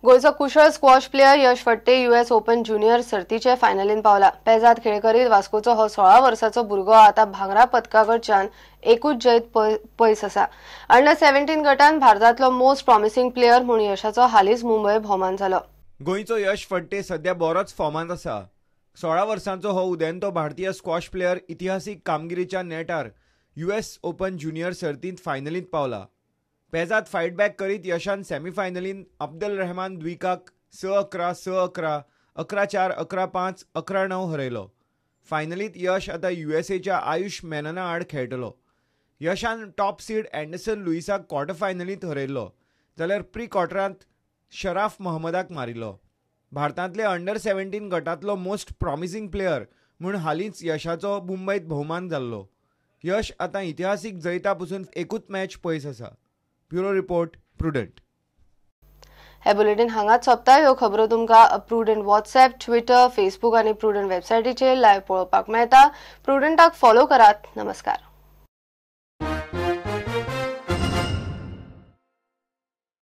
गोंयचो कुशळ squash player Yash Phadte US Open junior सर्तीचे फायनलीन पावला. पेजाद खेळ करीत वास्कोचो हो 16 वर्साचो भुरगो आतां भांगरा पदका कडच्यान एकूच जैत पयस आसा. अंडर 17 गटान भारतांतलो मोस्ट प्रॉमिसिंग प्लेयर म्हूण यशाचो हालींच मुंबय भोवमान जालो. गोंयचो यश फडते सध्या बरोच फॉर्मांत आसा. 16 वर्सांचो हो उदेंतो भारतीय स्क्वॉश प्लेयर इतिहासीक कामगिरीच्या नेटार यूएस ओपन ज्युनियर सर्तींत फायनलींत पावला. पेजाद फायट बॅक करीत यशान सेमीफायनलीन अब्दुल रहमान द्विकाक 6-11, 6-11, 11-4, 11-5, 11-9 हरयलो. फायनलींत यश आतां यूएसएच्या आयुष मेनना आड खेळटलो. यशान टॉप सीड अँडरसन लुईसाक क्वॉर्टर फायनलींत हरयल्लो, जाल्यार प्री क्वॉर्टरांत शराफ मोहम्मदाक मारिल्लो. भारतांतले अंडर 17 गटांतलो मोस्ट प्रॉमिसिंग प्लेयर म्हूण हालींच यशाचो मुंबयत भोवमान जाल्लो. यश आतां इतिहासीक जैता पसून एकूच मॅच पयस आसा. Bureau report, Prudent. हे बुलेटिन हांगाच सोंपता. ह्यो खबरो तुमकां प्रुडंट वॉट्सएप, ट्विटर, फेसबूक आनी प्रुडंट वेबसायटीचेर लायव्ह पळोवपाक मेळटा. प्रुडंटाक फॉलो करात. नमस्कार.